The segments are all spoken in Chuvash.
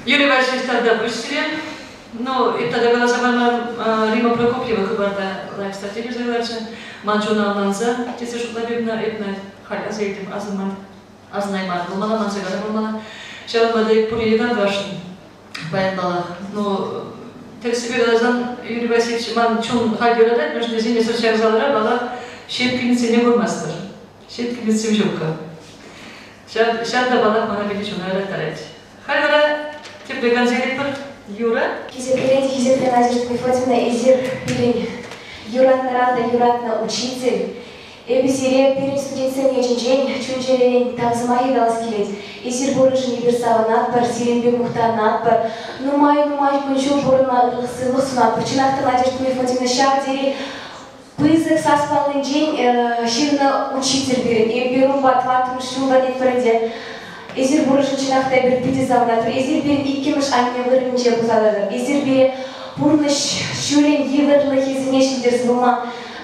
Юрий Васильевич тата пуҫ сире. Ну, эп тата каласа пама Рима Прокопьева хыпарта лайӑх статья ҫырса кӑларчӗ. Ман чуна ӑнланса, тесе шутлап эпна, эпна халь аса илтӗм, асӑнман, асӑнайман пулмалла, манса кайнӑ пулмалла. Ҫавӑнпа та эп пурне те тантӑшшӑн паян паллах. Ну, тӗрӗссипе каласан, Юрий Васильевич, ман чун халь юратать, мӗншӗн тесен эсир ҫак залра, паллах, ҫепкинсене курмастӑр. Ҫепкинсем ҫук-ха. Ҫав та, паллах, мана питӗ чуна ыраттарать. Халь вара тӗплӗ канса илетпӗр. Юра? Хисеплӗрен хисеплӗ Надежда Мефодьевна, эсир пирӗн юратнӑран та юратнӑ учитель. Эпӗ сире пирӗн студентсен ячӗнчен чун-чӗререн тав сӑмахӗ калас килет. Эсир пурришӗн эпир савӑнатпӑр, сирӗнпе мухтанатпӑр. Нумай-нумай кун-ҫул пурӑнма ырлӑх-сывлӑх сунатпӑр. Чӑнах та, Надежда Мефодьевна, ҫав тери пысӑк сас паллинчен ҫырнӑ учитель пирӗн. Эпир унпа тӑваттӑмӗш ҫул вӗренетпӗр ӗнтӗ. Эсир пурришӗн чӑнах та эпир питӗ савӑнатпӑр. Эсир пирӗн иккӗмӗш анне вырӑнӗнче пулса тӑтӑр. Эсир пире пурнӑҫ ҫулӗн йывӑрлӑхӗсене ҫӗнтерсе пыма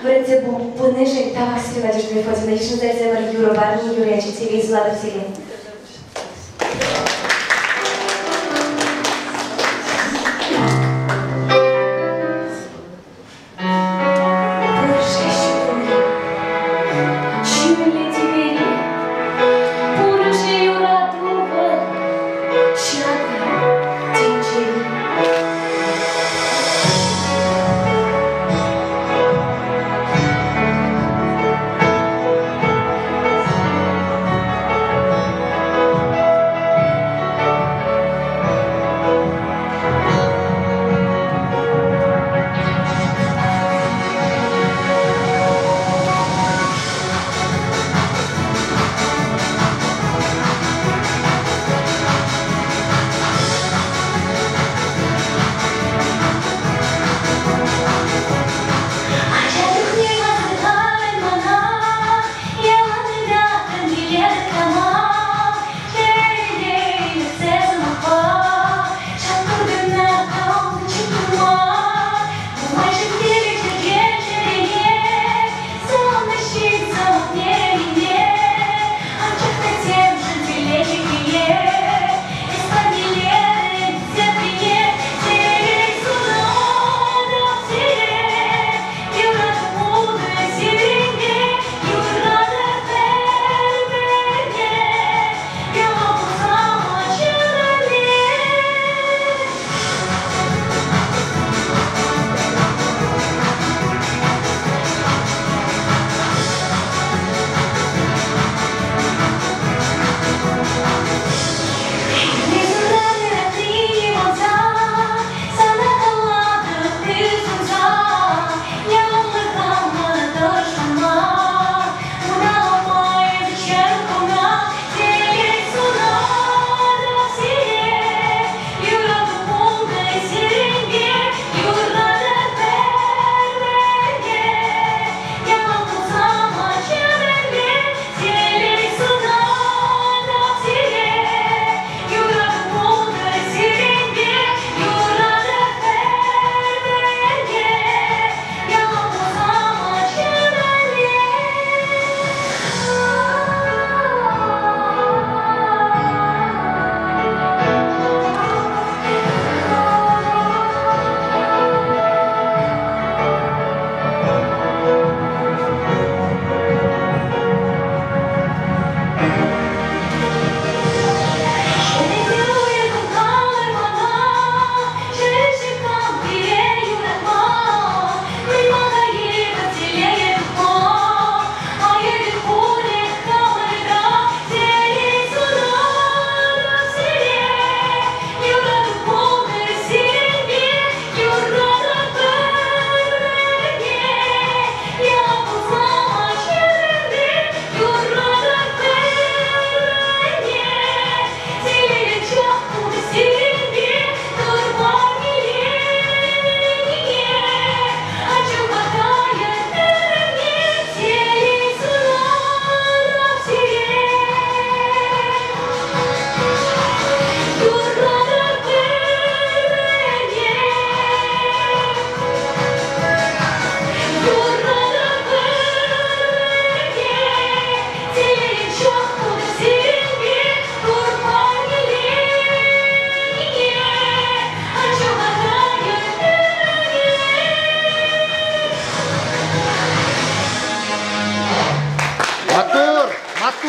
вӗренсе пынишӗн тавах сире, Надежда Мефодьевна. Йышӑнса илсемӗр юрӑ парни, юрӑ ячӗ телей сунатӑп сире. Ҫӳллӗ тӳпере пур-ши юрату вӑл ҫакӑ тӗнчере?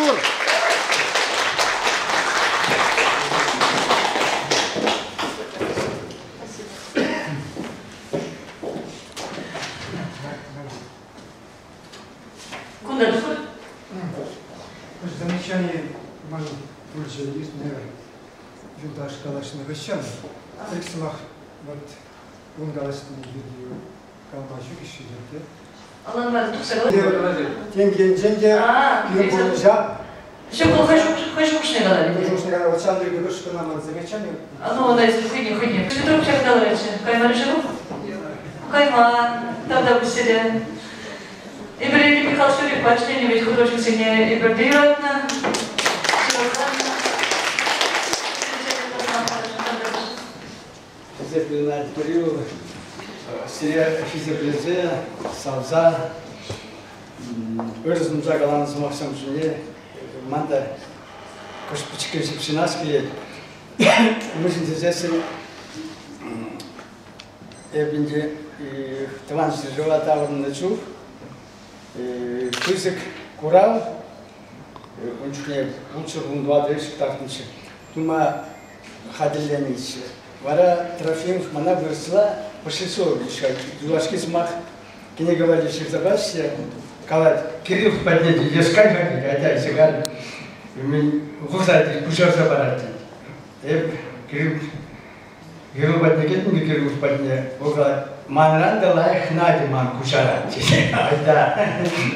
Маттур! Кунта тухӑр. Замечание ман пулчӗ иртнӗ юлташ калаҫнӑ хыҫҫӑн. Тек сӑмах вот ун калаҫни пирки калама ҫук-ши те. Ӑнланман, тухса калаҫ. Тем енчен те пирӗн пурнӑҫа Ҫук, вӑл хӑй хӑй шухӑшне калать. Хӑй шухӑшне калать. Вот ҫавӑн пирки кӑшт кӑна ман замечание. Ну, она хӑйне хӑйне. Петрук ҫак калаҫҫӗ. Каймарӗ-ши вӑл? Кайман. Тавтапуҫ сире. Эпир Илья Михайлович Юрьевпа ӗҫленӗ вӗт художниксене эпир те юратнӑ. Хисеплӗ Надя Кириллова, сире хисеплесе, савса, ырӑ сунса каланӑ сӑмахсем ҫине ман та кӑшт пӗчӗккӗн ҫыпҫӑнас килет. Мӗншӗн тесессӗн эп ӗнтӗ тӑван ҫӗршыва таврӑннӑ чух пысӑк курав, ун чухне ултҫӗр 14 ӗҫ кӑтартнӑччӗ, тума хатӗрленнӗччӗ. Вара Трофимов мана вырӑсла Пашесович юлашки сӑмах кӗнеке валли ҫырса пачӗ, калать, Кирилл патне те ескай-ха тет, атя сигар вырса тет, куҫарса парать тет. Эп Кирилл Кирилл патне кӗтнӗ те Кирилл патне, вӑл калать, манран та лайӑх Надя ман куҫарать тет. Айта,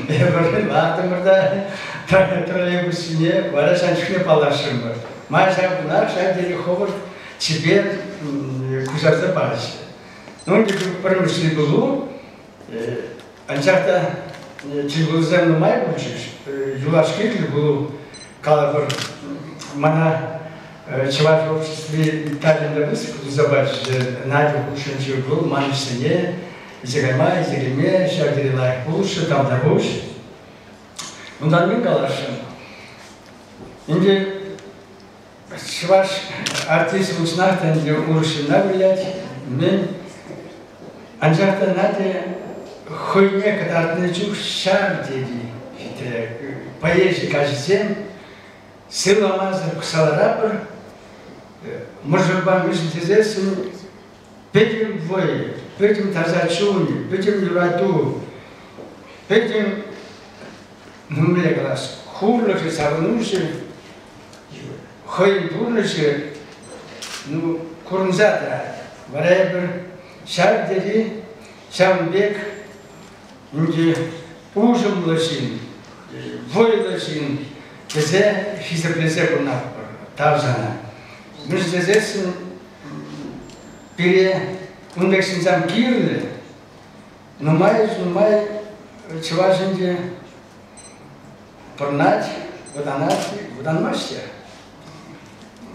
эпир лартӑмӑр та троллейбус ҫине, вара ҫав чухне паллашрӑмӑр. Ман ҫав кунах ҫав тери хӑвӑрт чипер куҫарса пачӗ. Ну, ӗнтӗ пӗрремӗш тӗлпулу, анчах та тӗлпулусем нумай пулчӗҫ. Юлашки тӗлпулу, калӑпӑр, мана чӑваш обществи Италинта пысӑк туса пачӗ. Надя хушшинчи вӑл ман ӗҫсене илсе кайма, илсе килме ҫав тери лайӑх пулӑшрӗ, тавтапуҫ. Унтан мӗн каласшӑн? Ӗнтӗ чӑваш артист пуҫнах та ӗнтӗ урӑх ҫынна вылять. Мӗн? Анчах та Надя хӑйне кӑтартнӑ чух ҫав тери хитре. Поэзи каҫӗсем сывламасӑр пӑхса ларатпӑр. Мӑшӑрпа мӗншӗн тесессӗн пӗтӗм вӑй, пӗтӗм таса чун, пӗтӗм юрату, пӗтӗм мӗнле калас, хурлӑхӗ, савӑнуҫӗ, хӑйӗн пурнӑҫӗ ну, курӑнса тӑрать. Вара эпир ҫав тери ҫавӑн пек ӗнтӗ уҫӑмлӑ ҫын, вӑйлӑ ҫын тесе хисеплесе пурӑнатпӑр. Тав сана. Мӗншӗн тесессӗн пире ун пек ҫынсем кирлӗ. Нумай нумай чӑваш ӗнтӗ пӑрнать, вӑтанать, вӑтанмасть те.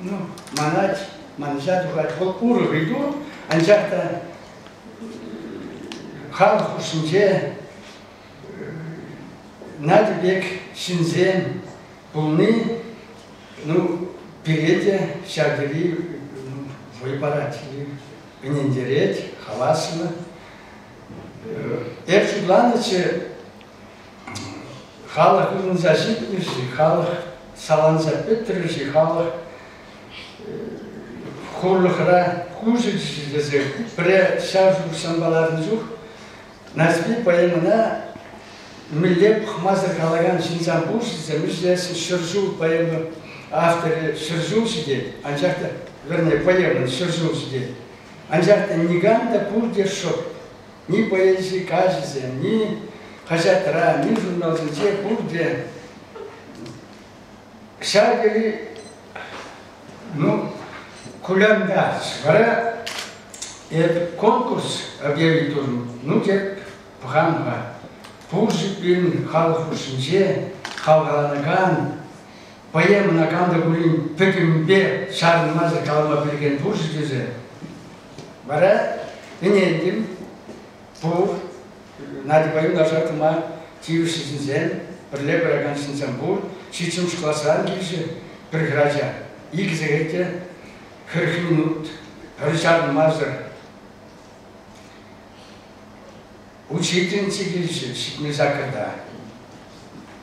Ну, манать, манӑҫа тухать. Вӑл урӑх ыйту, анчах та халӑх хушшинче Надя пек ҫынсем пулни, ну, пире те ҫав тери вӑй парать, ӗнентерет, хаваслӑ. Эп шутланӑччӗ, халӑх ывӑнса ҫитнӗ-ши, халӑх саланса пӗтрӗ-ши, халӑх хурлӑхра хуҫӑлчӗ-ши тесе пӗрре ҫав шухӑшсемпе ларнӑ чух Нарспи поэмӑна мӗнле пӑхмасӑр калакан ҫынсем пур-ши, мӗншӗн ҫӗршыв поэма авторӗ ҫӗршыв ҫитет, анчах та, вернее, поэмӑн ҫӗршыв ҫитет. Анчах та никам та пурте шӑп. Ни поэзи каҫӗсем, ни хаҫатра, ни журналсенче пурте ҫав тери, ну, кулянтарчӗ. Вара эп конкурс объявить турӑм. Ну, теп, пӑхам-ха. Пур-ши пирӗн халӑх хушшинче хавхаланакан, поэмӑна кам та пулин пӗтӗмпе чарӑнмасӑр калама пӗлекен пур-ши тесе. Вара ӗнентӗм, пур, Надьӑпа юнашар тӑма тивӗҫлӗ ҫынсем, пӗрле пыракан ҫынсем пур. Ҫиччӗмӗш класран килчӗ пӗр хӗрача. Икӗ сехет те 40 минут пӗр чарӑнмасӑр. Учительница килчӗ 78-та.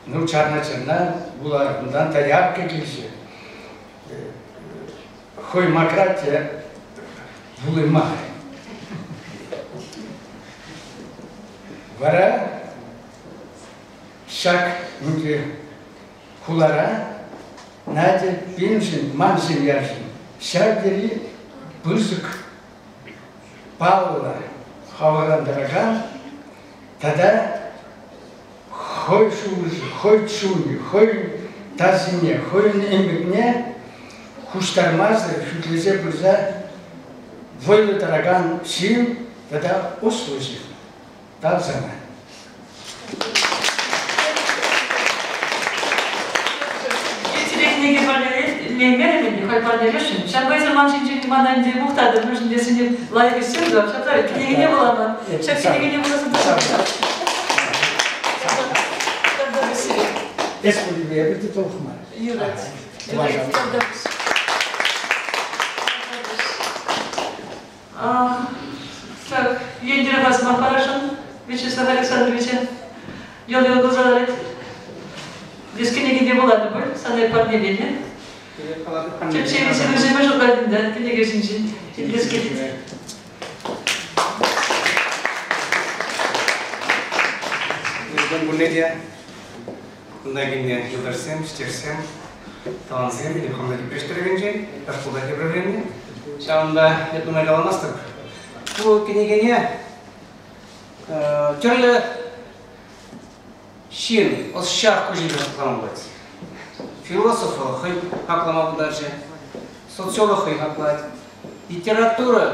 Ну, чарна-чарна. вуларӑм. Унтан доярка килчӗ. Хӑй макрать те вулаймарӗ. Вара ҫак ӗнтӗ хулара Надя пирӗншӗн, маншӑн яршӑн ҫав тери пысӑк паллӑ хавхалантаракан тата хӑй шухӑшӗ, хӑй чунӗ, хӑй тасине, хӑйӗн ӗмӗтне хуштармасӑр хӳтлесе пырса вӑйлӑ тӑракан ҫын тата ӑслӑ ҫын. Тав сана. Сире кӗнеке парнелемерӗм ӗнтӗ, халь парнелесшӗн. Ҫавӑнпа эсӗ ман ҫинчен мана ӗнтӗ мухтатӑр, мӗншӗн тесен лайӑх ӗҫсем тӑвап. Ҫапла кӗнекене вулама. Ҫак кӗнекене вуласа Эс пулнипе эпир те тӑлӑх мар. Юрать. Так, ентӗр сӑмах парасшӑн Вячеслав Александровича. Йӑл-йӑл кулса ларать. Эс кӗнекене вуланӑ пуль, сана парнеленӗ. Тӗпчевӗсем вӗсене шутлатӑн та кӗнеке ҫинчен. Итлес килет. Иртен пулне те кунта килнӗ юлташсем, ӗҫтешсем, тӑвансем, или хамна тепре тӗрӗвӗнчен, шкулта тепре вӗреннӗ. Ҫавӑнпа эп нумай каламастӑп. Ку кӗнекене тӗрлӗ ҫын ӑсчах куҫӗпе хаклама пулать. Философ хӑй хаклама пултарчӗ, социолог хӑй хаклать, литература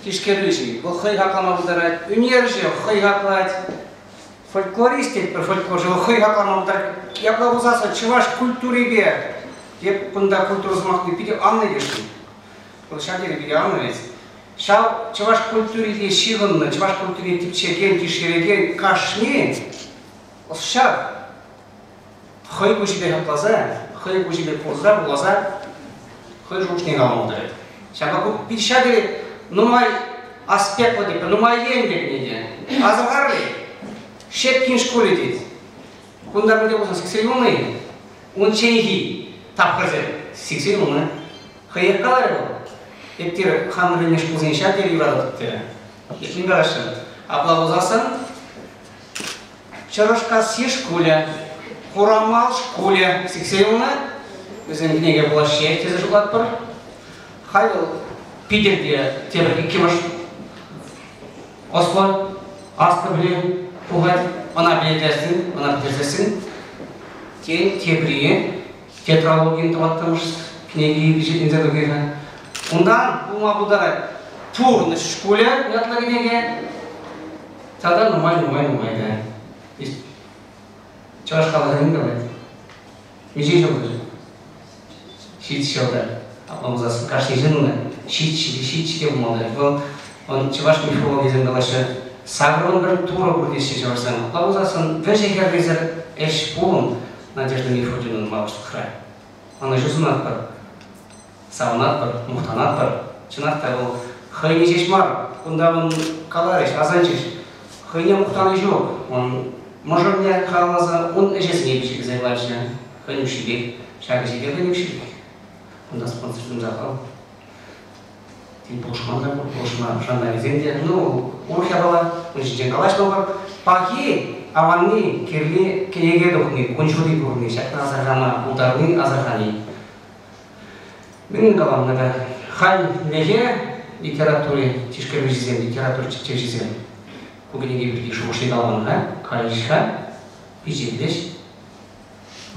тишкерӳҫи вӑл хӑй хаклама пултарать, ӳнерҫӗ хӑй хаклать, Фольклорист тетпӗр, фольклорҫӑ хӑй хаклама пултарать. Япла пулсассӑн чӑваш культурипе эп кунта культура сӑмахне питӗ анлӑ илесшӗн. Вӑл ҫав тери питӗ анлӑ вӗт. Ҫав чӑваш культурипе ҫыхӑннӑ, чӑваш культурине тӗпчекен, тишкерекен кашни ӑсчах хӑй куҫӗпе хакласа, хӑй куҫӗпе курса, вуласа хӑй шухӑшне калама пултарать. Ҫапах ку пит ҫав тери нумай аспектлӑ тетпӗр, нумай енлӗ кӗнеке. Асӑрхарӑр-и? Щепкин шкулӗ тет. Кунта мӗнле пулсан сиксе юлнӑ-и? Унчченхи тапхӑрсем сиксе юлнӑ. Хӑех каларӗ вӑл. Эптир хамӑр вӗреннӗ шкулсене ҫав тери юрататӑп терӗ. Эппин каласшӑн. Апла пулсассӑн Чӑрӑшкасси шкулӗ, Хурамал шкулӗ сиксе юлнӑ. Вӗсем кӗнеке вулаҫҫех тесе шутлатпӑр. Халь вӑл Питӗрте тепӗр иккӗмӗш ӑслӑ, аслӑ пӗлӳ пухать. Ӑна пӗлтерсен, ӑна пӗтерсессӗн, тен, тепри тетралогин тӑваттӑмӗш кӗнеки пичетленсе тухӗ-ха. Унтан пулма пултарать Пурнӑҫ шкулӗ ятлӑ кӗнеке. Тата нумай-нумай-нумай та. Чӑваш халӑхӗ мӗн калать? Миҫе ҫул Ҫич ҫулта. Апла пулсассӑн кашни ҫыннӑн ҫич ҫич те пулмалла. Вӑл он чӑваш мифологийӗсем калаҫҫӗ. Сакӑрӑн пӗр турӑ пур теҫҫӗ чӑвашсем. Апла пулсассӑн вӗҫӗ-хӗррисӗр ӗҫ пулӑм Надежда Мефодьевнӑн малашлӑхра. Ӑнӑҫу сунатпӑр. Савӑнатпӑр, мухтанатпӑр. Чӑнах та вӑл хӑйне ҫеҫ мар, кунта вӑл каларӗҫ, асӑнчӗҫ. Хӑйне мухтани ҫук. Он мӑшӑрне халалласа ун ӗҫӗсене пичетлесе кӑларчӗ. Хӑйӗн укҫипех, ҫак ӗҫе хӑйӗн укҫипех. Кунта спонсорсем сахал. Тен, пулӑшман та пур, пулӑшма шантарнисем те. Ну, урӑх япала, ун ҫинчен калаҫмӑпӑр. Пахи, аванни, кирли, кӗнеке тухни, кун ҫути курни, ҫакна асӑрхама пултарни, асӑрхани. Мӗн калам тата? Хальлӗхе литератури тишкерӳҫисем, литература тӗпчевҫисем ку кӗнеке пирки шухӑшне каламан-ха, калӗҫ-ха, пичетлӗҫ,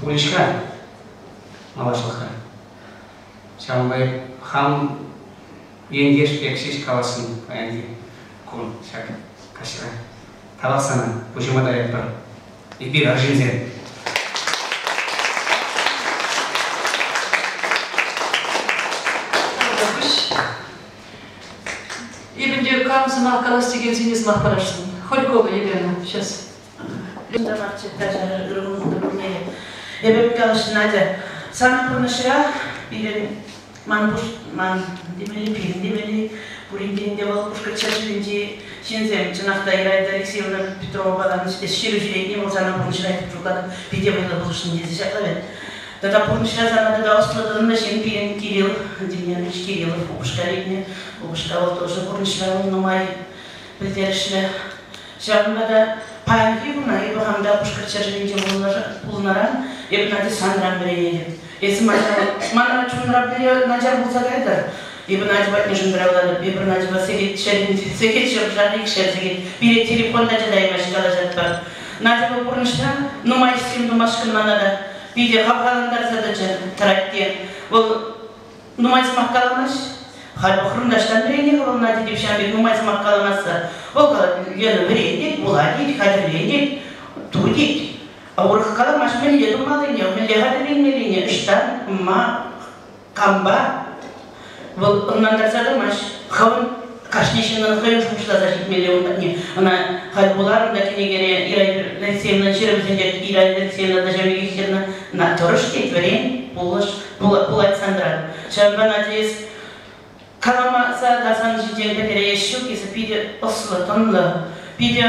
пулӗҫ-ха малашлӑхра. Ҫавӑнпа хам ентеш пек ҫеҫ каласшӑн паянхи кун ҫак каҫра. Тавах сана, пуҫӑма таятпӑр. Эпир арҫынсем. Эпӗ кам сӑмах калас текенсене сӑмах парасшӑн. Хорькова Елена, сейчас. Эпӗ калаҫ, Надя, санӑн пурнӑҫра пирӗн ман, ман темелли, пирӗн темелли, пуринтен те вӑл Пушкӑрт ҫӗршывӗнчи Ҫынсем, чӑнах та, Ираида Алексеевна Петрова каланӑ, эс ҫыру ҫӳретни вӑл сана пурнӑҫра шутлатӑп, питӗ вӑйлӑ пулӑшнӑ тесе ҫапла вӗт. Тата пурнӑҫра сана тата ӑслӑ-тӑнлӑ ҫын пирӗн Кирилл Демьянович Кириллов упӑшка лекнӗ. Упӑшка вӑл тоже пурнӑҫра вӑл нумай пӗлтерӗшлӗ. Ҫавӑнпа та паянхи куна эпӗ хам та Пушкӑрт ҫӗршывӗнче пулнӑран эпӗ Надя санран вӗренетӗп. Эсӗ мана чунра пӗле начар пулса кайтӑр. Эпӗ Надя патне шӑнкӑравлатӑп. Эпир Надьӑпа сехет сехет ҫӗршар, икшер сехет. Пире телефон та чӑтаймасть калаҫатпӑр. Надьӑпа пурнӑҫра нумай ӗҫсем тумашкӑн мана та питӗ хавхалантарса тӑчӗ тӑрать те. Вӑл нумай сӑмах каламасть. Халь пӑхрӑм таҫтан вӗреннӗ-ха вӑл Надя теп ҫавӑн пек нумай сӑмах каламасса. Вӑл калать, Лена вӗрентет, вулать тет, хатӗрленет, ту тет. Урӑх каламасть, мӗнле тумаллине, мӗнле хатӗрленмеллине, ӑҫтан, ма, кампа. Вӑл ӑнлантарса тӑмасть. Хӑвӑн кашни ҫыннӑн хӑйӗн шухӑшласа ҫитмелле ун патне. Ӑна халь вуларӑм та кӗнекере Ираида Алексеевнӑн ҫырӑвӗсенче Ираида Алексеевна та ҫав пекех ҫырнӑ. На тӑрӑш тет, вӗрен, пулӑш, пулать санран. Ҫавӑнпа, Надя, эс каламаса та сан ҫинчен пӗтереес ҫук, эсӗ питӗ ӑслӑ, тӑнлӑ, питӗ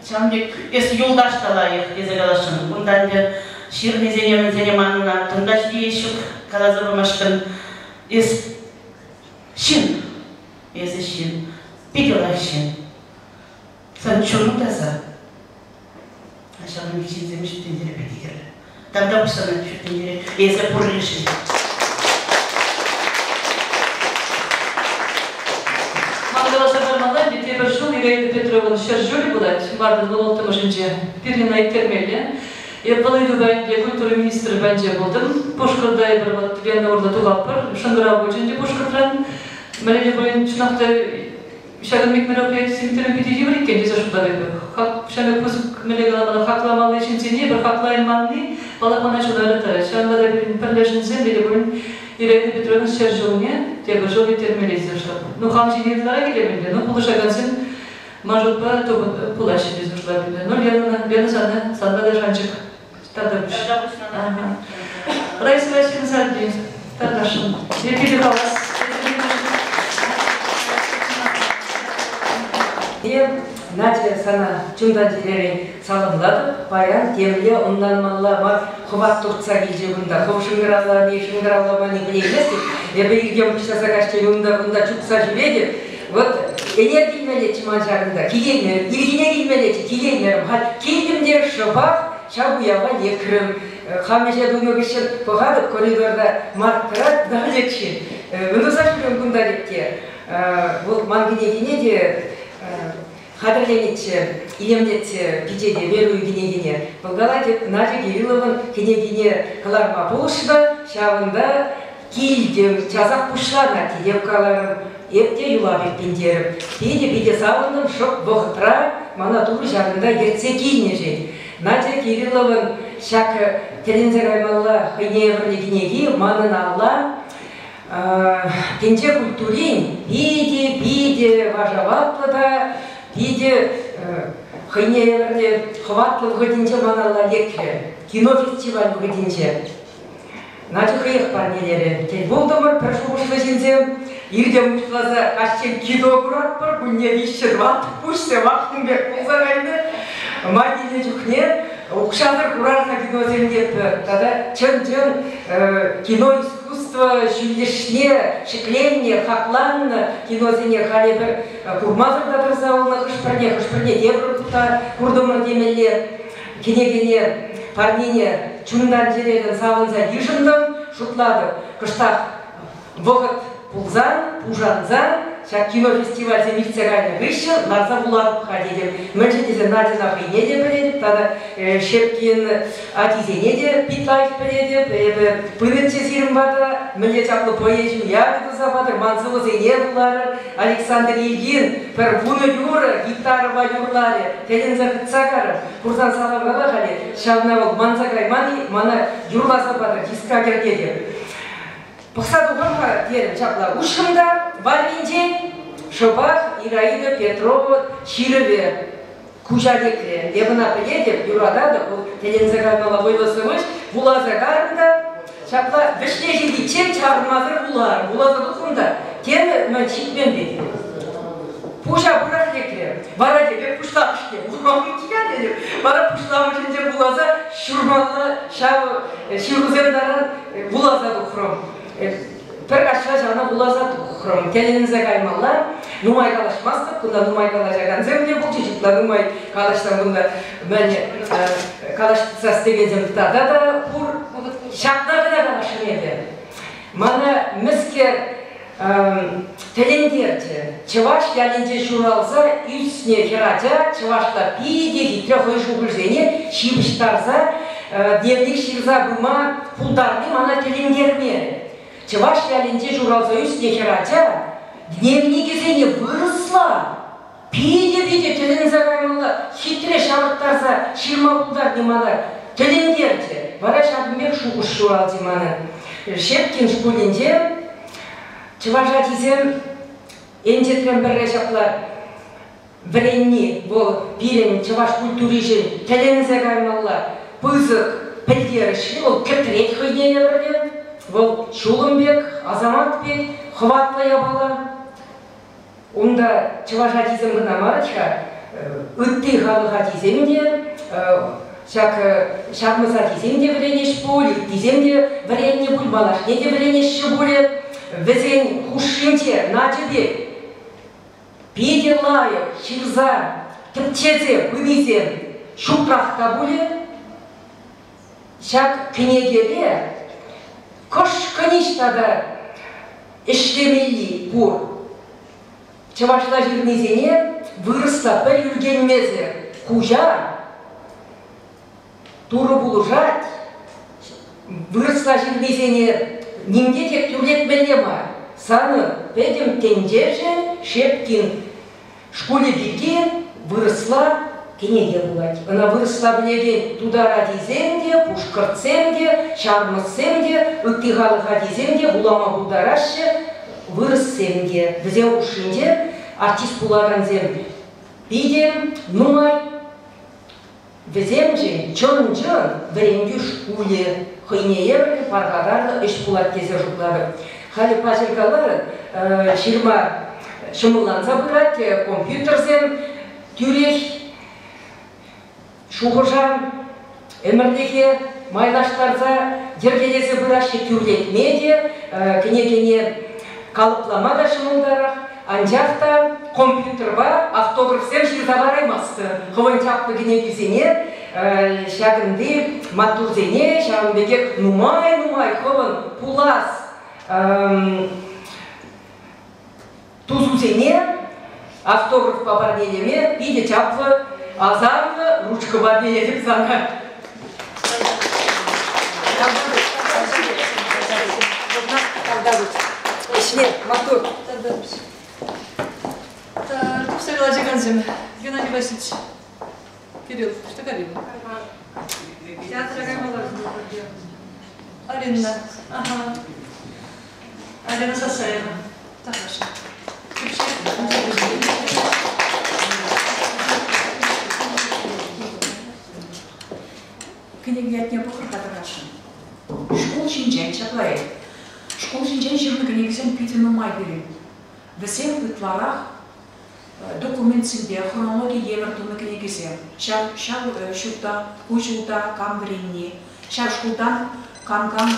ҫавӑн пек эс юлташ та лайӑх тесе каласшӑн. Унта ӗнтӗ ҫырнисене, мӗнсене манӑн тӑн та ҫитеес ҫук каласа памашкӑн. Эс ҫын, эсӗ ҫын, питӗ лайӑх ҫын. Сан чуну таса. Ҫавӑн пек ҫынсем ҫут тӗнчере питӗ кирлӗ. Тавтапуҫ сана ҫут тӗнчере эсӗ пурришӗн. Ман каласа пармалла, ӗнтӗ тепӗр ҫул Ираида Петровӑн ҫӗршывӗ пулать, мартӑн вунулттӑмӗшӗнче. Пирӗн ӑна ирттермелле. Эп вӑл ыйтупа ӗнтӗ культура министрӗ патӗнче пултӑм. Пушкӑрта эпир вот Лена урлӑ тухатпӑр, шӑнкӑрав пулчӗ ӗнтӗ Пушкӑртран. Мӗнле пулин, чӑнах та, ҫакӑн пек мероприятисем тӗрӗ питӗ йывӑр иккен тесе шутлап эпӗ. Ҫав пысӑк мӗнле каламалла, хакламалли ҫынсене пӗр хаклайманни паллах мана чуна ыраттарать. Ҫавӑнпа та пирӗн пӗрлешӗнсем те пулин Ираида Петровна ҫӗршывне тепӗр ҫул ирттермелле тесе шутлап. Ну, хам ҫине ытларах илем ӗнтӗ, ну, пулӑшакансем маршрутпа пулаҫҫӗ тесе шутлап ӗнтӗ. Ну, Ленӑна, Лена сана, санпа та шанчӑк. Тавтапуҫ. Раиса Васильевна Сальди, тартасшӑн. Питӗ хавас. Надя, сана чунтан чӗререн саламлатӑп. Паян темле ӑнланмалла мар хӑват туртса килчӗ кунта. Хӑв шӑнкӑравлани, шӑнкӑравламанни пӗлейместӗп. Эпӗ иртен пуҫласа каҫчен унта-кунта чупса ҫӳретӗп. Вот ӗнер килмеллеччӗ ман ҫакӑнта, килеймерӗм. Ирхине килмеллеччӗ, килеймерӗм. Халь килтӗм те шӑпах ҫав уява лекрӗм. Хам ӗҫе тунӑ хыҫҫӑн пӑхатӑп коридорта Марк тӑрать, далеччӗ. Вынуса ҫӳрем кунта тет те. Вӑл ман кӗнекине те хатӗрленӗччӗ, илемлетсе пичете Веруй кӗнекине. Вӑл калать, Надя Кирилловӑн кӗнекине кӑларма пулӑшнӑ, ҫавӑнта килтӗм, часах пуҫланать тетеп каларӑм. Эп те юлап эппин терӗм. Питӗ-питӗ савӑнтӑм, шӑп вӑхӑтра мана Турӑ ҫакӑнта ертсе килнӗшӗн. Надя Кирилловӑн ҫак тӗлӗнсе каймалла хӑйне евӗрлӗ кӗнеки манӑн алла тӗнче культурин питӗ-питӗ вашаватлӑ та питӗ хӑйне евӗрлӗ хӑватлӑ вӑхӑтӗнче ман алла лекрӗ. Кино фестиваль вӑхӑтӗнче. Надя хӑех парнелерӗ. Тӗл пултӑмӑр пӗр шухӑшлӑ ҫынсем. Иртен пуҫласа каҫчен кино куратпӑр, кунне виҫҫӗ-тӑват пуҫсем ахтӑм пек пулса кайнӑ. Май килнӗ чухне укҫасӑр курар-ха киносем тетпӗр. Тата чӑн-чӑн кино искусство ҫӳллӗшне ҫӗкленнӗ, хакланнӑ киносене халӗ пӗр курмасӑр та тӑрса юлнӑ хӑш-пӗрне, хӑш-пӗрне тепӗр хут та куртӑмӑр темелле. Кӗнекене парнене чунтан-чӗререн савӑнса йышӑнтӑм, шутлатӑп, кӑштах вӑхӑт пулсан, пушансан ҫак кинофестивальсем иртсе кайнӑ хыҫҫӑн ларса вулатӑп-ха тетӗп. Мӗншӗн тесен Надьӑна хӑйне те пӗлетӗп тата Шепкин ачисене те пит лайӑх пӗлетӗп. Эпӗ пынӑччӗ сирӗн пата, мӗнле чаплӑ поэзи уявӗ туса патӑр, ман сӑвӑсене вуларӑр. Александр Ильин пӗр вунӑ юрӑ гитарӑпа юрларӗ, тӗлӗнсе хытса карӑм. Курсан саламлала халӗ, ҫавна вӑл манса кайман-и, мана юрласа патӑр, диска кӗртетӗп. Пӑхса тухам-ха, терӗм ҫапла уҫрӑм та варринчен шӑпах Ираида Петрова ҫырӑвӗ куҫа лекрӗ. Эп ӑна пӗлетӗп, юрататӑп, вӑл тӗлӗнсе каймалла вӑйлӑ сӑвӑҫ. Вуласа карӑм та ҫапла вӗҫне ҫитиччен чарӑнмасӑр вуларӑм. Вуласа тухрӑм та темӗн ҫитмен пек. Пуҫа пырах лекрӗ. Вара тепӗр пуҫламӑшне вулама Вара пуҫламӑшӗнче вуласа ҫурмалла ҫав ҫырусем таран вуласа тухрӑм. Пӗр каҫра ҫавна вуласа тухрӑм. Тӗлӗнсе каймалла. Нумай калаҫмастӑп, кунта нумай калаҫакансем те пулчӗҫ, ытла нумай калаҫсан кунта мӗн калаҫтарас текенсем тата та пур. Ҫакна кӑна каласшӑн эпӗ. Мана мӗскер тӗлӗнтерчӗ. Чӑваш ялӗнче ҫуралса ӳснӗ хӗрача чӑвашла питӗ хитре хӑй шухӑшсене ҫыпӑҫтарса дневник ҫырса пыма пултарни мана тӗлӗнтермерӗ. Чӑваш ялӗнче ҫуралса ӳснӗ хӗрача дневникӗсене вырӑсла питӗ-питӗ тӗлӗнсе каймалла хитре ҫавӑрттарса ҫырма пултарни мана тӗлӗнтерчӗ. Вара ҫакӑн пек шухӑш ҫуралчӗ манӑн. Шепкин шкулӗнче чӑваш ачисем энчетрен пӗрре ҫапла вӗренни вӑл пирӗн чӑваш культуришӗн тӗлӗнсе каймалла пысӑк пӗлтерӗшлӗ, вӑл кӗтрет хӑйне евӗрлӗ, вӑл ҫулӑм пек, асамат пек хӑватлӑ япала. Унта чӑваш ачисем кӑна мар-ха, ытти халӑх ачисем те, ҫак ҫармӑс ачисем те вӗренӗҫ пуль, ыттисем те вӗреннӗ пуль, малашне те вӗренеҫҫӗ пулӗ. Вӗсен хушшинче Надя пек питӗ лайӑх ҫырса, тӗпчесе пынисем ҫукрах та пулӗ. Ҫак кӗнекере кӑшкӑнӗҫ тата ӗҫлемелли пур. Чӑвашла ҫырнисене вырӑсла пӗр ӳркенмесӗр хуҫа Турӑ пулӑшать, вырӑсла ҫырнисене нимте те тӳрлетмелле мар. Санӑн пӗтӗм тӗнчешӗн Шепкин Шкулӗ пирки вырӑсла кӗнеке пулать. Ӑна вырӑсла пӗлекен тутар ачисем те, пушкӑртсем те, ҫармӑссем те, ытти халӑх ачисем те вулама пултараҫҫӗ, вырӑссем те. Вӗсен хушшинче артист пулакансем питӗ нумай. Вӗсемшӗн чӑн-чӑн вӗрентӳ шкулӗ хӑйне евӗрлӗ пархатарлӑ ӗҫ пулать тесе шутлатӑп. Халӗ паҫӑр каларӑн, ҫырма ҫӑмӑлланса пырать, компьютерсем тӳрех шухӑша ӗмӗрлӗхе майлаштарса йӗркелесе пыраҫҫӗ, тӳрлетме те, кӗнекене калӑплама та ҫӑмӑлтарах. Анчах та компьютерпа автографсем ҫырса лараймастӑн. Хӑвӑн чаплӑ кӗнекӳсене ҫакӑнти маттурсене ҫавӑн пекех нумай-нумай хӑвӑн пулас тусусене автографпа парнелеме питӗ чаплӑ, асамлӑ ручкӑпа теетӗп сана. Ӗҫне маттур. Тухса калаҫакансем, Геннадий Васильевич, Кирилл, что говорил? Театра каймалла. Арина, ага. Алина Сасаева. Хорошо. Кӗнеке ятне пӑхӑр-ха тӑрасшӑн. Шкул ҫинчен ҫапла-и? Шкул ҫинчен ҫырнӑ кӗнекесем питӗ нумай пирӗн. Вӗсем ытларах документсемпе хронологи евӗр тунӑ кӗнекесем. Ҫав, ҫав ҫурта, ку ҫулта кам вӗренни, ҫав шкултан кам-кам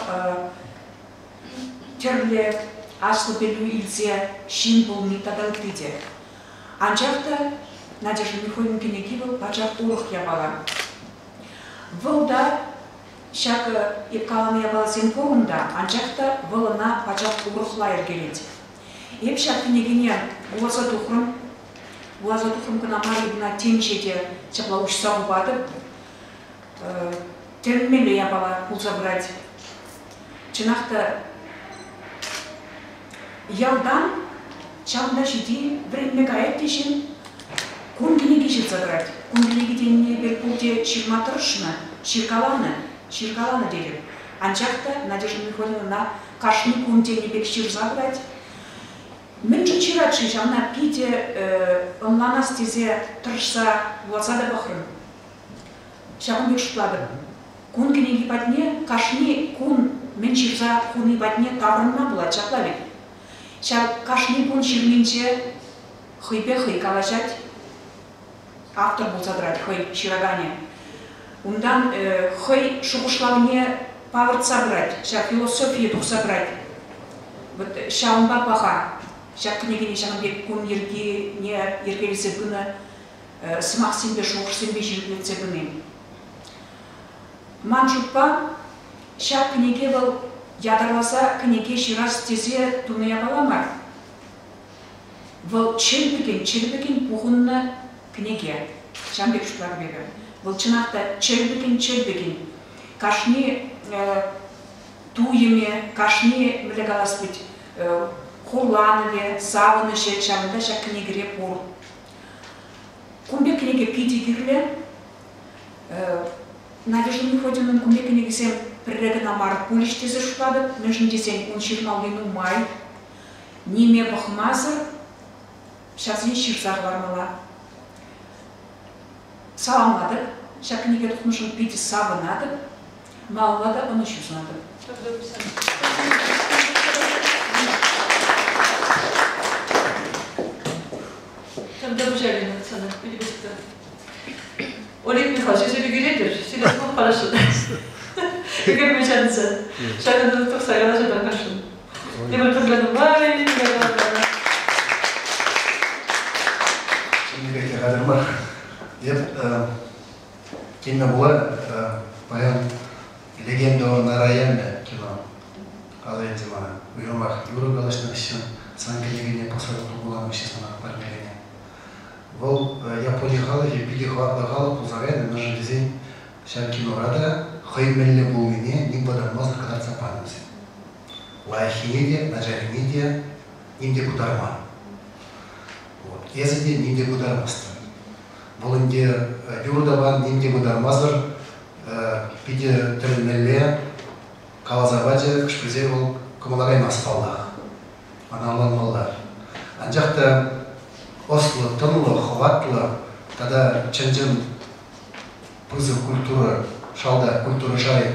тӗрлӗ аслӑ пӗлӳ илсе ҫын пулни тата ытти те. Анчах та Надежда Михайловна кӗнеки вӑл пачах урӑх япала. Вӑл та ҫак эп каланӑ япаласем пур унта, анчах та вӑл ӑна пачах урӑхла йӗркелет. Эп ҫак кӗнекене вуласа тухрӑм. Вуласа тухрӑм кӑна мар, ӑна темиҫе те ҫапла уҫса хупатӑп. Тӗлӗнмелле япала пулса пырать. Чӑнах та, ялтан ҫавӑнта ҫити вӗренме каять те ҫын кун кӗнеки ҫырса тӑрать. Кун кӗнеки тенине эпир пурте ҫырма тӑрӑшнӑ, ҫыркаланӑ, ҫыркаланӑ тетӗп. Анчах та Надежда Михайловна кашни кун тенӗ пек ҫырса пырать. Мӗншӗн ҫырать-ши ҫавна питӗ ӑнланас тесе тӑрӑшса вуласа та пӑхрӑм. Ҫавӑн пек шутлатӑп. Кун кӗнеки патне кашни кун мӗн ҫырса хуни патне таврӑнма пулать ҫапла вӗт. Ҫав кашни кун ҫырнинче. Хӑйпе хӑй калаҫать, автор пулса тӑрать хӑй ҫыраканӗ. Унтан хӑй шухӑшлавне палӑртса пырать, ҫав философие тухса пырать. Вот ҫавӑнпа паха ҫак кӗнекене ҫавӑн пек кун йӗркине йӗркелесе пынӑ сӑмахсемпе, шухӑшсемпе ҫирӗплетсе пыни. Ман шутпа, ҫак кӗнеке вӑл ятарласа кӗнеке ҫырас тесе тунӑ япала мар. Вӑл чӗлпӗкӗн-чӗлпӗкӗн пухӑннӑ кӗнеке. Ҫавӑн пек шутлатӑп эпӗ. Вӑл чӑнах та чӗлпӗкӗн-чӗлпӗкӗн. Кашни туйӑмӗ, кашни, мӗнле калас пуль, хурланӑвӗ, савӑнӑҫӗ ҫавӑнта ҫак кӗнекере пур. Кун пек кӗнеке питӗ кирлӗ. Надежда Мефодьевнӑн кун пек кӗнекисем пӗрре кӑна мар пулӗҫ тесе шутлатӑп, мӗншӗн тесен ун ҫырмалли нумай. Ниме пӑхмасӑр ҫавсене ҫырса хӑвармалла. Саламлатӑп, ҫак кӗнеке тухнӑшӑн питӗ савӑнатӑп, малалла та ӑнӑҫу сунатӑп. Тавтапуҫ, сана, питӗ Олег Михайлович, эсир ӳкеретӗр, сире сӑмах парасшӑн. Ӳкерме чарӑнса. Ҫакӑнта тухса калаҫа тархасшӑн. Тепӗр тӗрлӗ нумай, Чӑннипех те хатӗр мар. Эп килнӗ пула паян «Легенда о Нараяме» кино аса илчӗ мана. Уйрӑмах юрӑ калаҫнӑ хыҫҫӑн сан кӗнекене пӑхса вуланӑ хыҫҫӑн сана парнеленӗ. Вӑл Япони халӑхӗ питӗ хӑватлӑ халӑх пулса кайнӑ, мӗншӗн тесен ҫав кинора та хӑй мӗнле пулнине ним пытармасӑр кӑтартса панӑ вӗсем. Лайӑххине те, начаррине те ним те пытарман. Вот. Эсӗ те ним те пытармастӑн. Вӑл ӗнтӗ юрӑ тӑван ним те пытармасӑр питӗ тӗлӗнмелле каласа пачӗ, хӑш-пӗрисен вӑл кӑмӑла каймасть паллах. Ӑна ӑнланмалла. Анчах та ӑслӑ, тӑнлӑ, хӑватлӑ тата чӑн-чӑн пысӑк культура, шалта культура шайӗ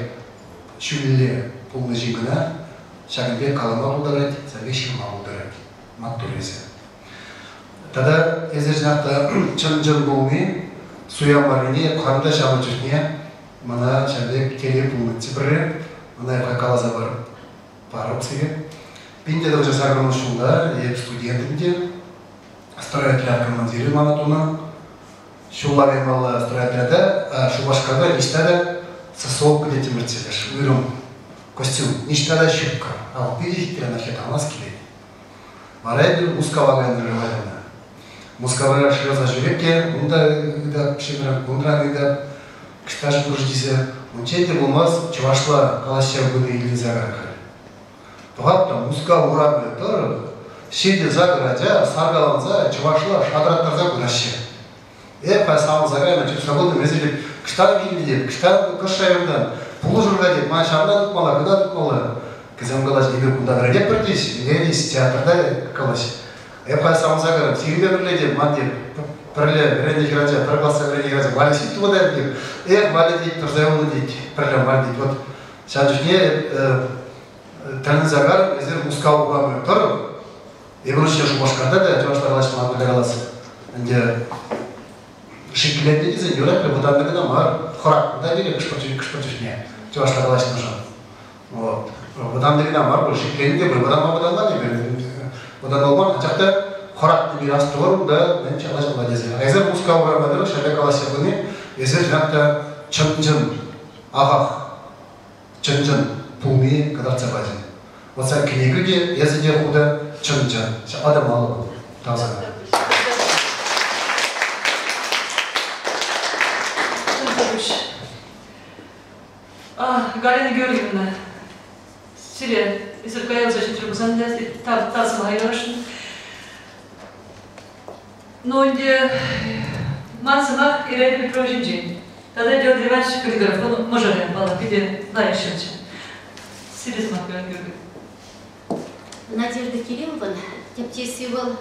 ҫӳллӗ пулнӑ ҫын кӑна ҫакӑн пек калама пултарать, ҫакӑн пек ҫырма пултарать. Маттур эсӗ. Тата эсӗ чӑнах та чӑн-чӑн пулни, суя маррине эп хам та ҫавӑн чухне мана ҫав пек телей пулнӑччӗ пӗрре. Ӑна эп каласа парӑп сире. 1980 ҫулта эп студент ӗнтӗ. Стройотряд командирӗ мана тунӑ. Ҫулла каймалла стройотряда Шупашкарта ниҫта та сосолка теттӗмӗрччӗ уйрӑм костюм. Ниҫта та ҫуккӑ. Ал питӗ хитре ӑна хӗр килет. Вара эпир Мускава кайнӑ района. Мускавра шыраса ҫӳреп те, унта ыйтап, ҫынран, унран ыйтап, кӑшташ пур тесе. Унччен те пулмасть, чӑвашла калаҫса пыни илтӗнсе кайрӗ. Пӑхать та Мускав урамӗ тӑрӑх ҫитӗ сакӑр ача саркаланса чӑвашла шатраттарса пыраҫҫӗ. Эп халь савӑнса кайнӑ, чупса пытӑм, эсир теп, кӑштан килнӗ теп, кӑштан кӑш районтан, пулӑшӑр-ха теп, ман ҫавна тытмалла, кӑна тытмалла. Кӗсем калаҫ, эпир кунта вӗренетпӗр теҫ, ӗненӗҫ, театрта калаҫ. Эп халь савӑнса кайрӑм, сирӗнпе пӗрле теп, ман теп, пӗрле вӗреннӗ хӗрача, пӗр класра вӗреннӗ хӗрача, Валя Ситова та теп, эх, Валя тет, тӑрса юлнӑ тет, пӗрле мар тет. Вот ҫав чухне тӗлӗнсе кайрӑм, эсир Мускав урамӗ тӑрӑх, эпир ҫӗнӗ Шупашкарта та чӑвашла калаҫма мӗнле калас, ӗнтӗ шикленнӗ тесен юрать, вӑтаннӑ кӑна мар, хӑратнӑ та пире кӑшпӗр чухне чӑвашла калаҫнӑшӑн. Вот. Вӑтаннӑ кӑна мар, пуль, шикленнӗ те пуль, вӑтанма вӑтанман эпир, вӑтанмалла мар, анчах та хӑратнӑ пире астӑвӑр та мӗн ҫапла тесе. А эсир Мускав урамӗ тӑрӑх ҫапла калаҫса пыни, эсир чӑнах та чӑн-чӑн ахах чӑн-чӑн пулни кӑтартса пачӗ. Вот сан кӗнекӳ те, эсӗ те ху та чӑн-чӑн. Ҫапла та маллӑ пул. Тав сана. Галина Георгиевна, сире эсир каялса ҫитрӗ пулсан та тав сӑмаха ярасшӑн. Ну, ӗнтӗ ман сӑмах Ираида Петрова ҫинчен. Тата Георгий Иванович Григорьев, мӑшӑрӗ, паллах, питӗ лайӑх ҫырчӗ. Сире сӑмах Георгий. Надежда Кириллован тӗпчесси вӑл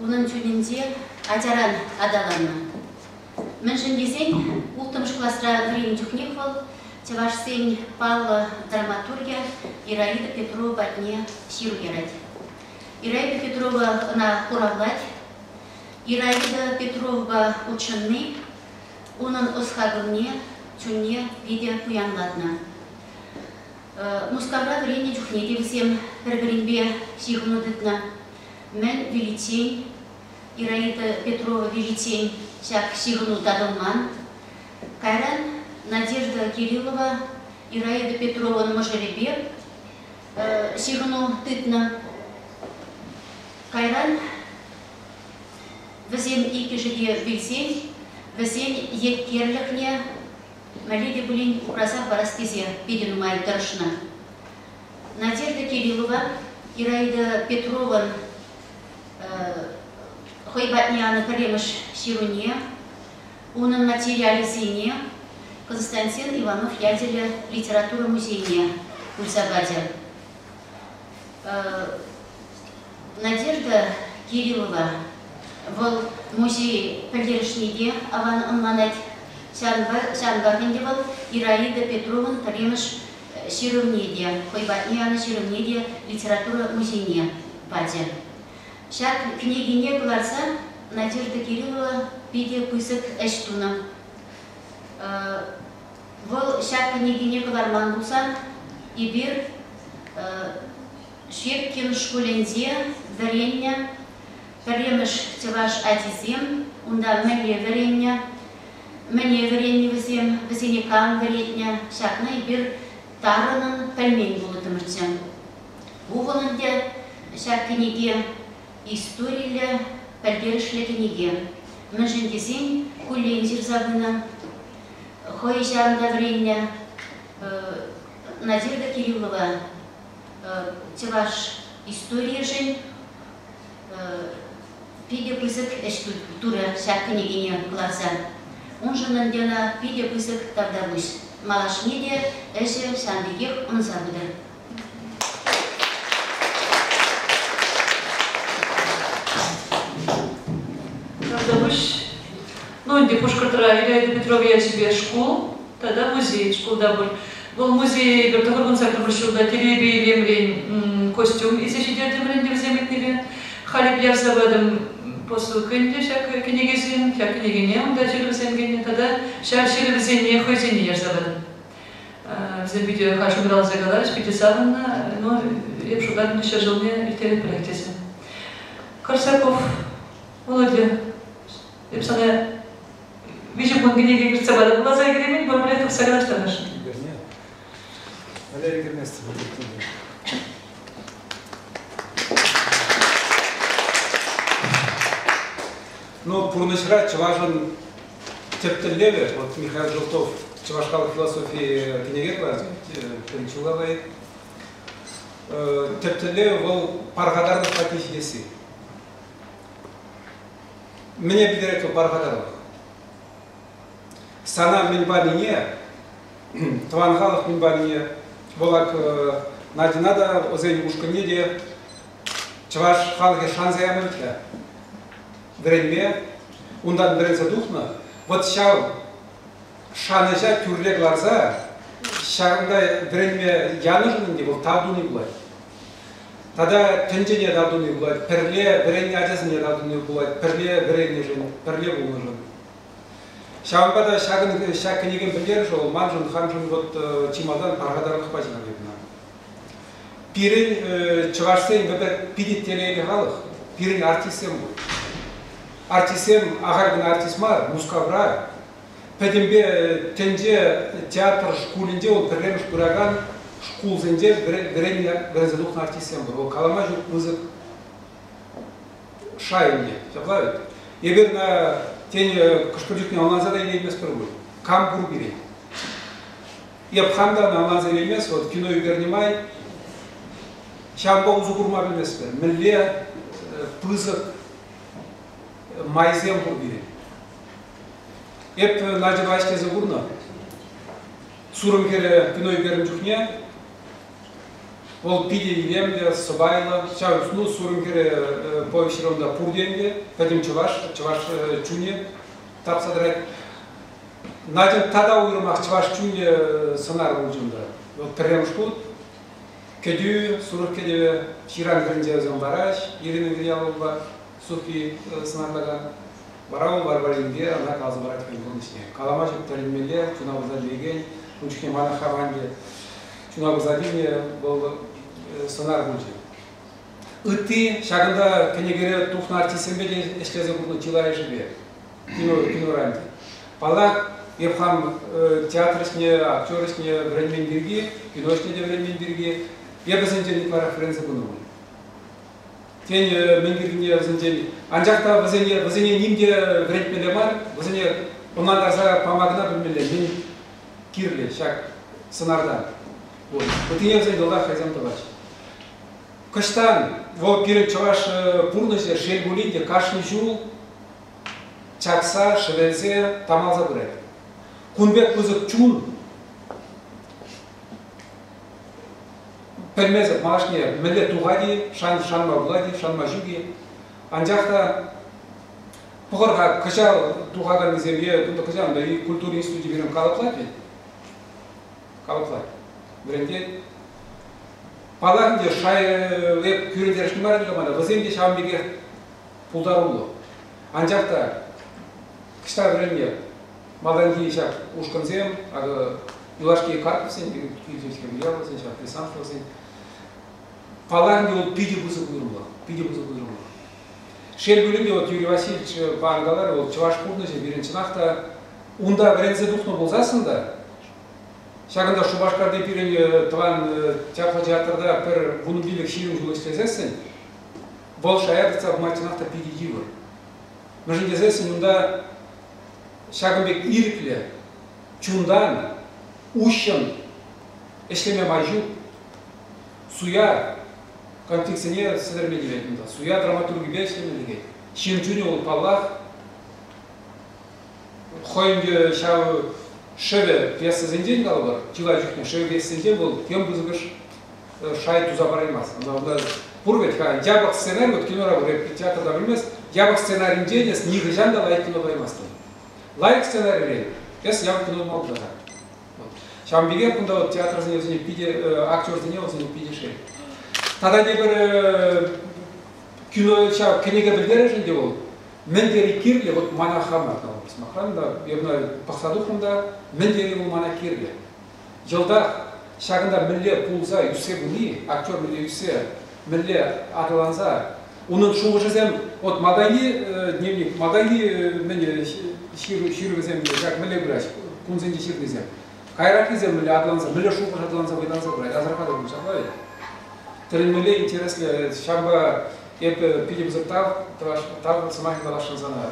унӑн чунӗнче ачаран аталаннӑ. Мӗншӗн тесен улттӑмӗш класра вӗреннӗ чухнех вӑл чӑвашсен паллӑ драматургӗ Ираида Петрова патне ҫыру ярать. Ираида Петрова ӑна хуравлать. Ираида Петровӑпа хутшӑнни унӑн ӑс-хакӑлне, чунне питӗ пуянлатнӑ. Мускавра вӗреннӗ чухне те вӗсем пӗр-пӗринпе ҫыхӑну тытнӑ. Мӗн виличчен, Ираида Петрова виличчен ҫак ҫыхӑну татӑлман. Кайран Надежда Кириллова Ираида Петрован мӑшӑрӗпе ҫыхӑну тытнӑ. Кайран вӗсем иккӗшӗ те вилсен вӗсен еткерлӗхне мӗнле те пулин упраса хӑварас тесе питӗ нумай тӑрӑшнӑ. Надежда Кириллова Ираида Петрован хӑй патне янӑ пӗрремӗш ҫыруне, унӑн материалӗсене Константин Иванов ячӗллӗ литература музейне пырса пачӗ. Надежда Кириллова вӑл музей пӗлтерӗшне те аван ӑнланать. Ҫавӑнпах ӗнтӗ вӑл Ираида Петровӑн пӗрремӗш ҫырӑвне те, хӑй патне янӑ ҫырӑвне те литература музейне пачӗ. Ҫак кӗнекене кӑларса Надежда Кириллова питӗ пысӑк ӗҫ тунӑ. Вӑл ҫак кӗнекене кӑларман пулсан эпир Шепкин шкулӗнче вӗреннӗ пӗрремӗш чӑваш ачисем унта мӗнле вӗреннӗ, мӗне вӗреннӗ вӗсем, вӗсене кам вӗрентнӗ, ҫакна эпир тарӑнӑн пӗлмен пулӑттӑмӑрччӗ. Ку вӑл ӗнтӗ ҫак кӗнеке историллӗ пӗлтерӗшлӗ кӗнеке. Мӗншӗн тесен куллен ҫырса пынӑ, хӑй ҫавӑнта вӗреннӗ Надежда Кириллова чӑваш историйӗшӗн питӗ пысӑк ӗҫ турӗ ҫак кӗнекене кӑларса. Уншӑн ӗнтӗ ӑна питӗ пысӑк тавтапуҫ. Малашне те ӗҫӗ ҫавӑн пекех ӑнса пытӑр. Тавтапуҫ. Ну, ӗнтӗ Пушкӑртра Ираида Петрова ячӗпе шкул тата музей шкулта пур. Вӑл музее эпир 98 ҫулта телейпе илемрен костюм илсе ҫитертӗмӗр ӗнтӗ вӗсем ыйтнипе. Халӗ ярса патӑм посылка ӗнтӗ ҫак кӗнекесем, ҫак кӗнекене унта ҫырӑвсем кӗнӗ тата ҫав ҫырӑвсене хӑйсене ярса патӑм. Вӗсем питӗ шӑнкӑравласа каларӗҫ, питӗ савӑннӑ. Ну, эп шутлатӑп, ҫӗршывне ирттеретпӗрех тесе. Корсаков Володя, эп сана виҫӗ кун кӗнеке кӗртсе патӑм. Вуласа кӗремен, пӗр-пӗрех тухса калаҫтарасшӑн. Валерий кӗрместӗп. Ну, пурнӑҫра чӑвашӑн тӗп тӗллевӗ, вот Михаил Желтов чӑваш халӑх философийӗ кӗнеке кӑларчӗ, пӗр ҫула каять. Тӗп тӗллевӗ вӑл пархатарлӑх патне ҫитесси. Мӗне пӗлтерет вӑл пархатарлӑх? Сана мӗн панине, тӑван халӑх мӗн панине, вӑл ак Надьӑна та, вӗсен ушкӑнне те чӑваш халӑхӗ шанса яман-ха. Вӗренме, унтан вӗренсе тухнӑ. Вот ҫав шанӑҫа тӳрре кӑларса ҫакӑнта вӗренме янӑшӑн ӗнтӗ вӑл тав туни пулать. Тата тӗнчене тав туни пулать, пӗрле вӗреннӗ ачасене тав туни пулать, пӗрле вӗреннӗшӗн, пӗрле пулнӑшӑн. Ҫавӑнпа та ҫакӑн ҫак кӗнекен пӗлтерӗшӗ вӑл маншӑн хамшӑн вот чи малтан пархатарлӑхпа ҫыхӑннӑ. Пирӗн чӑвашсен вӗпӗр питӗ телейлӗ халӑх, пирӗн артистсем пур. Артистсем ахаль кӑна артист мар, Мускавра пӗтӗмпе тӗнче театр шкулӗнче вӑл пӗрремӗш пыракан шкулсенче вӗреннӗ вӗренсе тухнӑ артистсем пур. Вӑл калама ҫук пысӑк шай ӗнтӗ. Ҫапла вӗт? Эпир ӑна, тен, кӑшкӑр чухне ӑнланса та илейместпӗр пуль. Кам пур пирӗн? Эп хам та ӑна ӑнланса илеймест, вот кино ӳкернӗ май ҫавӑнпа усӑ курма пӗлместпӗр. Мӗнле пысӑк майсем пур пирӗн. Эп Надьӑпа ӗҫлесе курнӑ. Сурӑм хӗрӗ кино ӳкернӗ чухне вӑл питӗ илемлӗ, сӑпайлӑ. Ҫав ну, Сурӑм хӗрӗ повеҫре унта пурте ӗнтӗ, пӗтӗм чӑваш, чӑваш чунӗ тапса тӑрать. Надя тата уйрӑмах чӑваш чунӗ сӑнар пулчӗ унта. Вӑл пӗрремӗш хут кӗтӳ, сурӑх кӗтӗвӗ ҫыран хӗрринче вӗсем лараҫ Ирина Вирьяловӑпа. Софи сӑнарлакан. Вара вӑл Варваринпе ӑна каласа парать хӑйӗн пурнӑҫне. Калама ҫук тӗлӗнмелле, чуна пырса тивекен, ун чухне мана хам ӗнтӗ чуна пырса тивнӗ вӑл сӑнар пулчӗ. Ытти ҫакӑнта кӗнекере тухнӑ артистсемпе те ӗҫлесе курнӑ чылайӑшӗпе кинора ӗнтӗ. Паллах, эп хам театр ӗҫне, актер ӗҫне вӗренмен пирки, кино ӗҫне те вӗренмен пирки, эпӗ вӗсенчен ытларах вӗренсе пынӑ пуль. Тен, мӗн кирлине вӗсенчен. Анчах та вӗсене, вӗсене ним те вӗрентмелле мар, вӗсене ӑнлантарса пама кӑна пӗлмелле, мӗн кирлӗ ҫак сӑнартан. Вот. Ыттине вӗсен йӑлтах хӑйсем тӑваҫҫӗ. Кӑҫтан вӑл пирӗн чӑваш пурнӑҫӗ, шел пулин те, кашни ҫул чакса, шӗвелсе, тамалса пырать. Кун пек пысӑк чун пӗлмесӗр малашне мӗнле тухать-и, шанма пулать-и, шанма ҫук-и. Анчах та пӑхӑр-ха, кӑҫал тухаканнисем е кунта кӑҫал культура институчӗ пирӗн калӑплать вӗт. Калӑплать. Вӗрентет. Паллах ӗнтӗ, шай эп кӳрентересшӗн мар ӗнтӗ мана. Вӗсем те ҫавӑн пекех пултаруллӑ. Анчах та кӑҫта вӗреннӗ малтанхи ҫак ушкӑнсем, акӑ юлашки Карповсен, Кирилловсен, ҫак Хрисанфовсен, паллах ӗнтӗ вӑл питӗ пысӑк уйрӑмлӑх, питӗ пысӑк уйрӑмлӑх. Шел пулин те, вот Юрий Васильевич пан каларӗ, вӑл чӑваш пурнӑҫӗ пирӗн чӑнах та унта вӗренсе тухнӑ пулсассӑн та, ҫакӑнта Шупашкарти пирӗн тӑван чаплӑ театрта пӗр 15-20 ҫул ӗҫлесессӗн, вӑл шая тытса пыма чӑнах та питӗ йывӑр. Мӗншӗн тесессӗн унта ҫакӑн пек ирӗклӗ, чунтан, уҫҫӑн ӗҫлеме май ҫук. Суя конфликтсене сӗтӗрме тивет унта, суя драматургипе ӗҫлеме лекет. Ҫын чунӗ вӑл, паллах, хӑйӗн те ҫав шӗвӗ пьесӑсенчен калӑпӑр, чылай чухне шӗвӗ пьесӑсенчен вӑл тем пысӑкӑш шай туса параймасть. Ӑна пур вӗт-ха, япӑх сценарий, вот кинора пур, театрта пӗлмест, япӑх сценаринчен эс нихӑҫан та лайӑх кино тӑваймастӑн. Лайӑх сценарирен эс япӑх кино тума пултарать. Ҫавӑн пекех кунта вот театрсене вӗсене питӗ, актерсене вӗсене питӗ шел. Тата тепӗр кино ҫав кӗнеке пӗлтерӗшӗн те вӑл мӗн тери кирлӗ, вот мана хама, сӑмахран та, эпӗ пӑхса тухрӑм та, мӗн тери вӑл мана кирлӗ. Йӑлтах ҫакӑнта мӗнле пулса ӳссе пыни, актер мӗнле ӳссе, мӗнле аталанса, унӑн шухӑшӗсем, вот малтанхи дневник, малтанхи мӗн ҫырӑвӗсем ҫак мӗнле пыраҫ, кунсенче ҫырнисем. Кайраххисем мӗнле аталанса, мӗнле шухӑш аталанса вӑйланса пырать, асӑрхатӑр пуль ҫапла ведь? Тӗлӗнмелле интереслӗ, ҫавӑнпа эпӗ питӗ пысӑк тав, тав сӑмахӗ каласшӑн сана.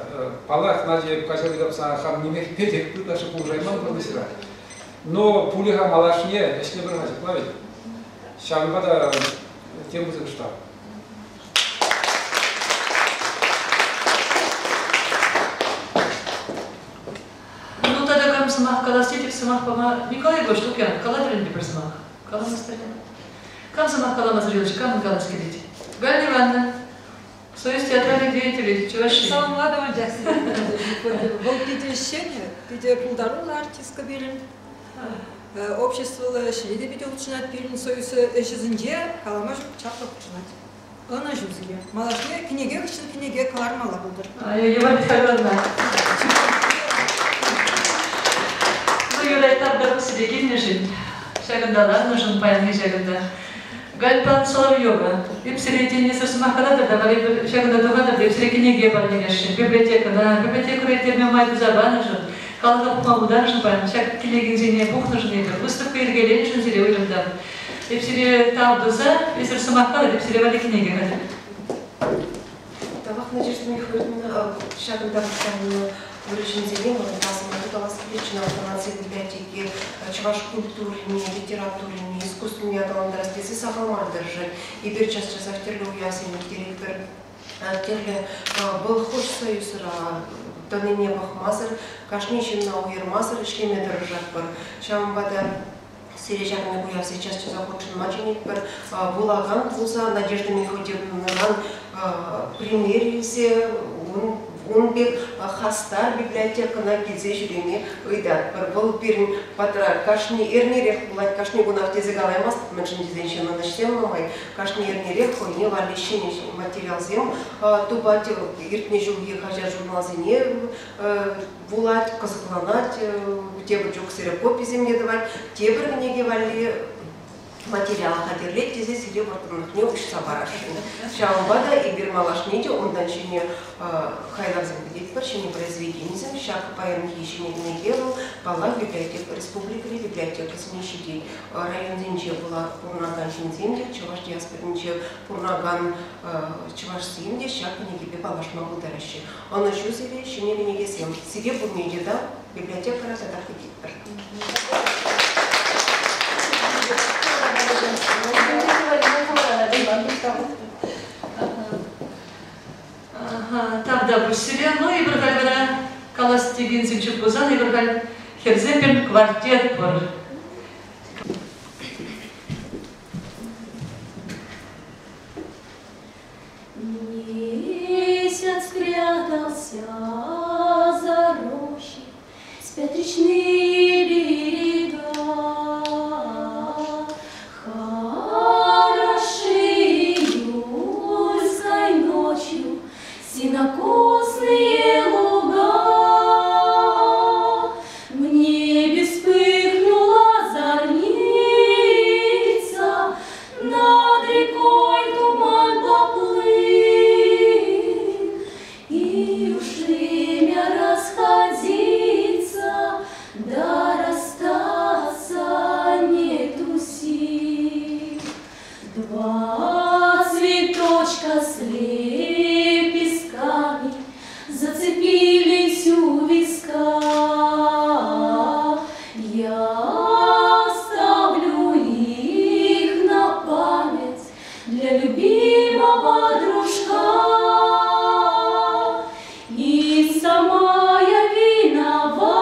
Паллах, Надя, каҫа ыйтап сана хам нимех те ытлашши пулӑшайман пурнӑҫра. Но пулӗ-ха малашне ӗҫлӗпӗр-ха ҫапла ведь. Ҫавӑнпа та тем пысӑк штаб. Ну, тата кам сӑмах калас тетӗп, сӑмах пама Николай Егорович Лукьянов калатӑр ӗнтӗ пӗр сӑмах. Каламастӑр. Кам сӑмах каламасӑр юлчӗ, камӑн калас килет? Галина Ивановна, Союз театральных деятелей Чӑваш Ен. Саламлатӑп, Вӑл питӗ ӗҫчен, питӗ пултаруллӑ артистка пирӗн. Обществӑллӑ ӗҫре те питӗ хутшӑнать пирӗн союз ӗҫӗсенче калама ҫук чаплӑ хутшӑнать. Ӑнӑҫу сире. Малашне кӗнеке хыҫҫӑн кӗнеке кӑлармалла пултӑр. Ева Михайловна. Ну, Юрай, тавтапуҫ сире килнӗшӗн, ҫакӑнта ларнӑшӑн, паянхи ҫакӑнта. Гальпан Соловьева, эп сире теннисӗр сӑмах калатӑр та, вара ҫакӑнта тухатӑр та, эп сире кӗнеке парнелесшӗн, библиотекӑна, библиотекӑра ирттерме май туса панӑшӑн, халӑха пухма пултарнӑшӑн паян ҫак килекенсене пухнӑшӑн эпир, выставка йӗркеленӗшӗн сире уйрӑмтан. Эп сире тав туса, эсир сӑмах калӑр, эп сире валли кӗнеке хатӗрлетӗп. Тавах, Надежда Михайловна, ҫакӑнта пуҫтарӑннӑ ырӑ ҫынсене манӑн асӑмра калас килет. Чӑнах та наци библиотеки чӑваш культурине, литературине, искусствине аталантарас тесе сахал мар тӑрӑшать. Эпир час-часах тӗрлӗ уявсем ирттеретпӗр. Тӗрлӗ вӑл хӑш союзра тӑнине пӑхмасӑр, кашни ҫынна уйӑрмасӑр ӗҫлеме тӑрӑшатпӑр. Ҫавӑнпа та Сире ҫакна уявсем час-часах хутшӑнма чӗнетпӗр. Вулакан пулса Надежда Мефодьевнӑран пример илсе Ун пек хастар библиотекӑна килсе ҫӳреме ыйтатпӑр. Вӑл пирӗн патра кашни эрнерех пулать, кашни кунах тесе калаймастӑп, мӗншӗн тесен ҫыннӑн ӗҫсем нумай. Кашни эрнерех хӑйне валли ҫӗнӗ материалсем тупать, иртнӗ ҫулхи хаҫат-журналсене вулать, кӑсӑкланать, тепӗр чух ксерокописем те тӑвать, тепӗр кӗнеке валли материал хатӗрлет тесе сире вӑрттӑнлӑхне уҫса парасшӑн. Ҫавӑнпа та эпир малашне те унтан ҫӗнӗ хайлавсем кӗтетпӗр, ҫӗнӗ произведенисем. Ҫак паянхи ҫӗнӗ кӗнеке вӑл, паллах, библиотека, республикӑри библиотекӑсене ҫитет. Районсенче пурӑнакан ҫынсем те, чӑваш диаспоринче пурӑнакан чӑвашсем те ҫак кӗнекепе паллашма пултараҫҫӗ. Ӑнӑҫу сире, ҫӗнӗ кӗнекесем. Сире пурне те тав, библиотекӑра татах кӗтетпӗр. Тавтапуҫ сире. Ну, эпир халь вара калас текенсем ҫук пулсан, эпир халь хӗрсем пирӗн квартет пур. Месяц спрятался за рощей, Спят речные берега. Хороши июльской ночью Сенокосные луга. В небе вспыхнула зарница, Над рекой туман поплыл, И уж время расходиться, Да расстаться нету сил. Два цветочка с лепестками Зацепились у виска. Я оставлю их на память Для любимого дружка. И сама я виновата,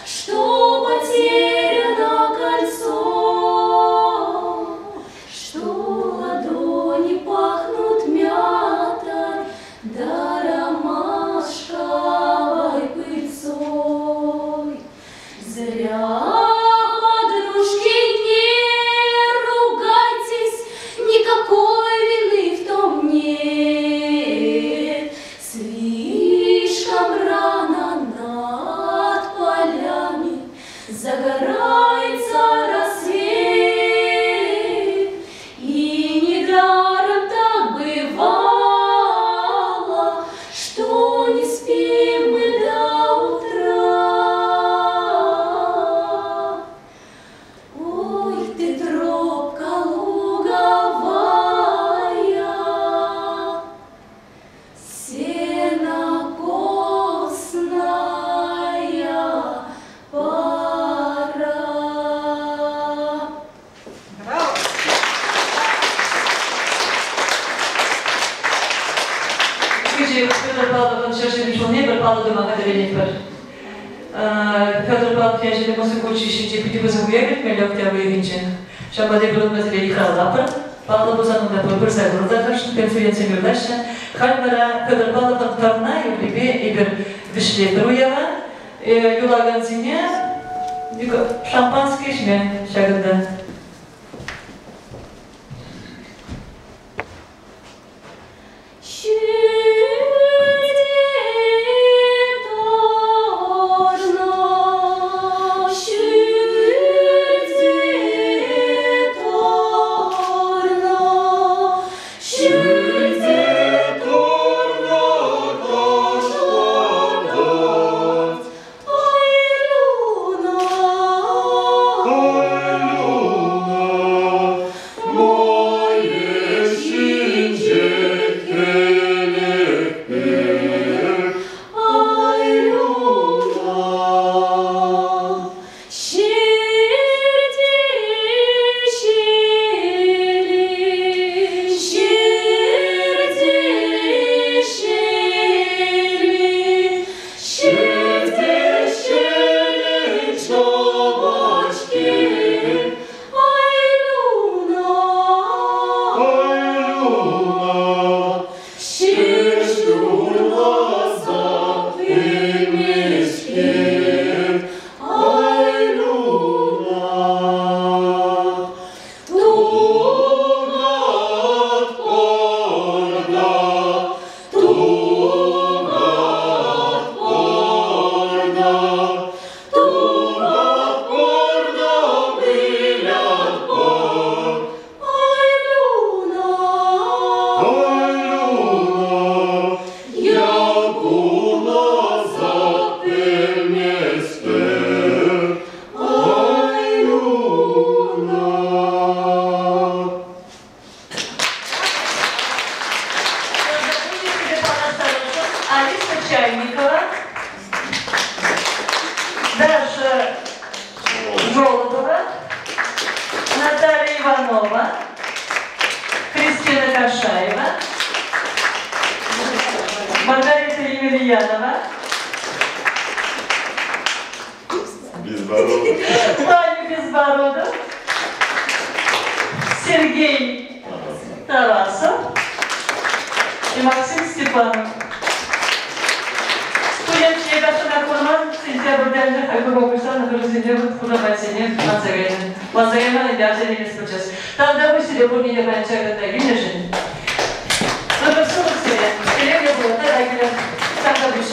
Что потеряно кольцо, Что ладони пахнут мятой, Да ромашковой пыльцой. Зря, подружки, не ругайтесь, Никакой вины в том нет. Слишком рано над полями Загорается рассвет, И недаром так бывало, Что не спим мы до утра. Ой, ты тропка луговая, Сенокосная пора. Кӗҫех Федор Павловӑн ҫӗршывӗн ҫулне пӗр паллӑ тума хатӗрленетпӗр. Федор Павлов ячӗллӗ музыка училищинче питӗ пысӑк уяв иртмелле октябрь уйӑхӗнче. Ҫавӑнпа та эпир унпа сире йыхравлатпӑр. Паллӑ пулсан унта пырса курӑр та конференцисем юрлаҫҫӗ. Халь вара Федор Павловӑн Тӑрна юррипе эпир вӗҫлетпӗр уява. Юлакансене шампански ӗҫме ҫакӑнта. Ҫӳлте тӑрна, ҫӳлте тӑрна, ҫӳлте тӑрна ташланать. Ай, Люна, Кристина Кашаева, Маргарита Емельянова, Безбородов. Ваня Безбородов, Сергей Тарасов и Максим Степанов. Студентсене кашина курман, сентябрьтен хайкурма пуҫланӑ хырсене хушаматсене манса кайнӑ. Манса кайман ӗнтӗ аса илес пулчас. Тавтапуҫ сире пурне те паян ҫакӑнта килнӗшӗн. Ырӑ сывлӑх сире. Телейлӗ пулӑр, тата килӗр. Тавтапуҫ.